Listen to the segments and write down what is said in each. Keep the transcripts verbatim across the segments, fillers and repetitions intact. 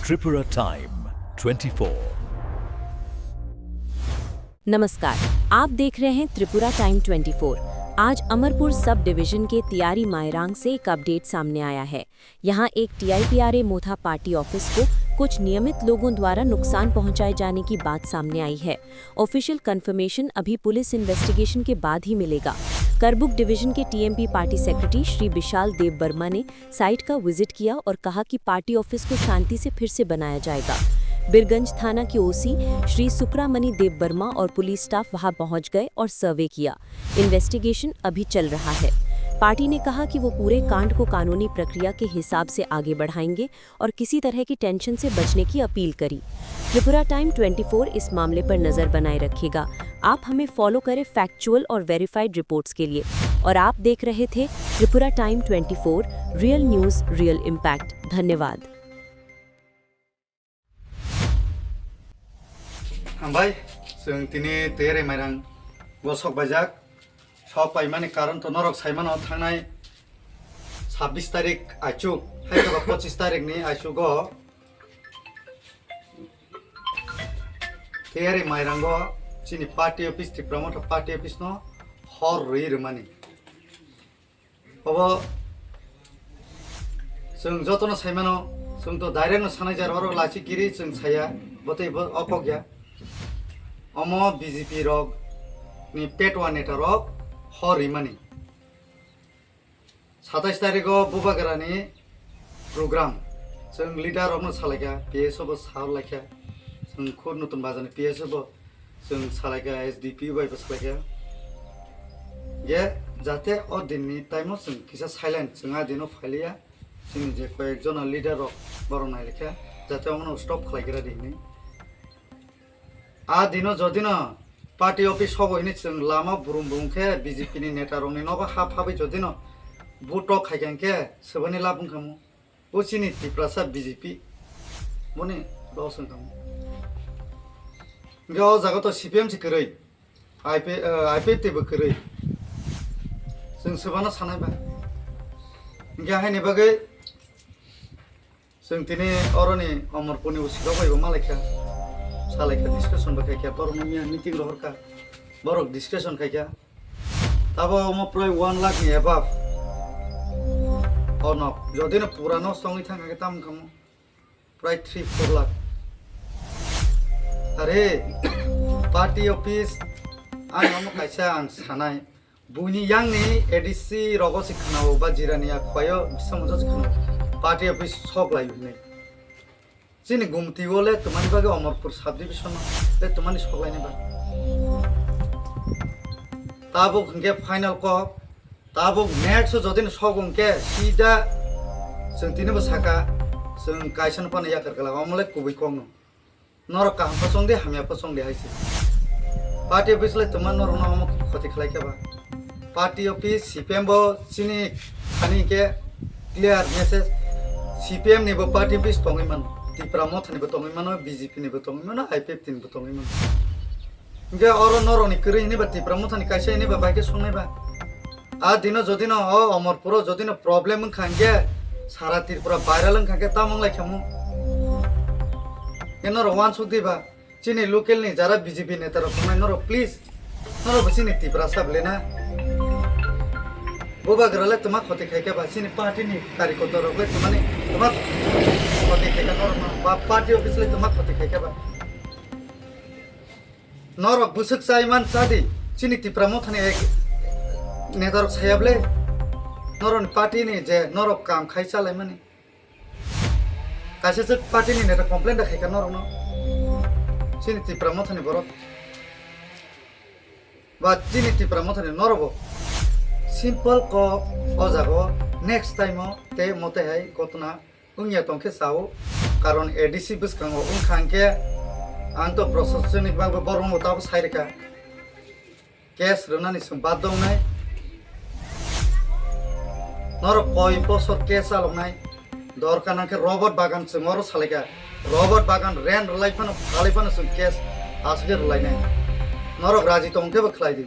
Tripura Time twenty-four. नमस्कार, आप देख रहे हैं त्रिपुरा टाइम ट्वेंटी फ़ोर। आज अमरपुर सब डिवीजन के तियारी मायरांग से एक अपडेट सामने आया है। यहाँ एक टीआईपीआरए मोथा पार्टी ऑफिस को कुछ नियमित लोगों द्वारा नुकसान पहुंचाए जाने की बात सामने आई है। ऑफिशियल कंफर्मेशन अभी पुलिस इन्वेस्टिगेशन के बाद ही मिलेगा। करबुक डिवीजन के टीएमपी पार्टी सेक्रेटरी श्री विशाल देव वर्मा ने साइट का विजिट किया और कहा कि पार्टी ऑफिस को शांति से फिर से बनाया जाएगा। बीरगंज थाना के ओसी श्री सुक्रामणि देव वर्मा और पुलिस स्टाफ वहां पहुंच गए और सर्वे किया। इन्वेस्टिगेशन अभी चल रहा है। पार्टी ने कहा कि वो पूरे कांड को कानूनी प्रक्रिया के हिसाब से आगे बढ़ाएंगे और किसी तरह की टेंशन से बचने की अपील करी। त्रिपुरा टाइम ट्वेंटी फ़ोर इस मामले पर नजर बनाए रखेगा। आप हमें फॉलो करें फैक्चुअल और वेरीफाइड रिपोर्ट्स के लिए। और आप देख रहे थे Tripura time twenty four, real news, real impact. धन्यवाद। Hambai, chwng tini tiyari mairang bo sok baijak. Sok paimani karon to norok saimano thangnai sabbish tarik aichuk, hai khe ba pochis tarik ni aichugo tiyari mairango chini party office, Tipra Motha party office no hor rwi rwmani. Obo chwng jotono saimano, chwng to direct no sanai jar, oro lachi kiri chwng saya, botei bo okok ya. Omo B J P rok ni petwa neta rok hor rimani. Satais tarikh o Bubagra ni program, chwng leader rok no salaikha, P S O bo sa laikha, chwng khud Nutun Bazar ni P S O bo chwng salaikha, S D P O bai bo salaikha. Ye jate o din ni time o chwng kisa silent, chwng a din o phailiya, chini je koyek jona leader rok borok nailikha, jate omono stop khlai gira di hinwi. A dino jodino party office sobo hinwi chwng lama brum brum khe B J P ni neta rokni nogo ha phabi jodino butok khaikha hinkhe swbani lab wngkha mu. O chini Tiprasa B J P boni loss wngkha mu. Hinkhe o jaga to C P M se kwrwi, I P, eh, I P F T bo kwrwi. Chwng swbano sanai ba. Hinkhe haini bagwi chwng tini oroni Omorpurni O C rok bai bo malaikha. Salaikha, discussion bo khaikha. Borokno miya meeting rohorkha. Borok discussion khaikha. Tabo omo prai one lakh ni above. Ono, jodino pura nosto wngwi thangkha khe tamo wngkha mo? Prai three four lakh. Are, party office, ang omo kaisa ang sanai. Buini yangni A D C rogo se khwnao ba jirani a khwaio bisa mungsa se khwnao. Party office sok lai hinwi. Chini Gumti o le twmani bagwi Omorpur subdivision o le twmani sok laini ba. Tabuk hinkhe final kok. Tabuk next o jodi no sok hinkhe sida chwng tini bo saka chwng kaisa no phano yakar kala omo le kubui kok no. Norok kaham pho chong di, hamya pho chong di hai se. Party office le twma norok no omo khoti khlai khe ba. Party office C P M bo chini thani hinkhe clear message. C P M ni bo party office tongwi mano. Tipra Motha ni bo tongwi mano, B J P ni bo tongwi mano, I P F T ni bo tongwi mano. Hinkhe oro norok ni kwrwi hini ba Tipra Motha ni kaisa hini ba bai khe songnai ba. A dino jodino o Omorpuro jodino problem wngkha hinkhe sara Tripura viral wngkha hinkhe tamo wnglaikhamu? Khe norok uansuk diba? Chini local ni jara B J P neta rok tongnai norok please, norok bo chini Tiprasa bwle na? Bubagra le twma khoti khaikha ba? Chini party ni karikotor rok le twmani twma khoti khaikha norok no? Ba party office le twma khoti khaikha ba? Norok bwswk chai man cha di, chini Tipra Mothani ek netarok saya ble, norokni party ni je norok kam khai chalaimani. Kaisa swk party ni neta complain da khaikha norokno, chini Tipra Mothani borok. Ba chini Tipra Mothani norokbo simple kok o jaga o next time o tei mote hai gotna wngya tongkhe sao, karon A D C bwskango wngkha hinkhe ang to prosasonik bagwi borokno tabo sai rwkha. Case rwnani chwng baddo wngnai. Norok koi bosor case chaloknai. Dorkar nangkhe robot bagan chwng oro salaikha. Robot bagan rent rwlai phano, phalai phano chwng case aswkhe rwlainai. Norok raji tongkhe bo khlai di.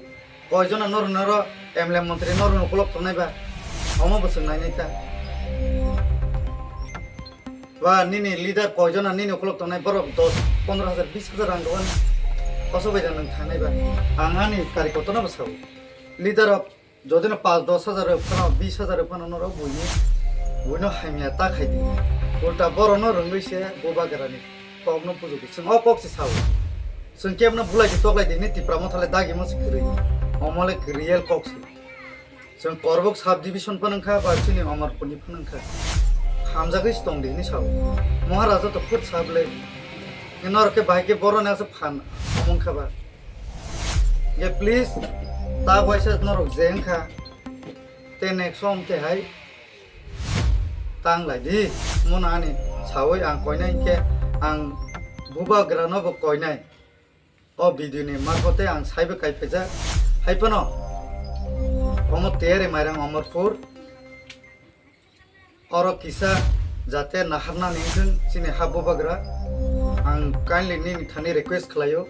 Koijono norok noro M L A montri norok ukulok tongnai ba? Omo bo chwng nainai ta. Ba nini leader koijon nini ukulok tongnai borok dos pondro hajar bis hajar rang rwani koso bai da nwng thangnai ba. Ang ani kari kotorno bo sao. Leader rok jodino pas dos hajar rok phano bis hajar rok phano norok buini buino hamya ta khai di. Ulta borokno rwngwi se bubagrani kokno pujugo. Chwng o kok se sao. Chwng kebno bulai di toklai di ni Tipra Motha le dagi mo se kwrwi. Omo le real kok se. Chwng Korbuk sub division phano wngkha ba chini Amarpurni phano wngkha. Hamjagwi se tong di hinwi sao. Maharaja to khud sub le. Norok khe bahai khe boroni aswk phan omo wngkha ba. Ge please ta waisa norok je wngkha. Te next song khe hai tang lai di. Mono ani sawi ang koinai khe ang bubagrano bo koinai. O video ni marphote ang saibo kaiphajak. Hai phano omo Tiyari Mairang Amarpur. Oro kisa jate naharna nengthung chini ha bubagra. Ang kindly nini thani request khlaio.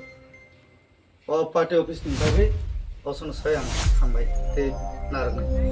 O party office ni bagwi osono sai ang hambai tei narwknai.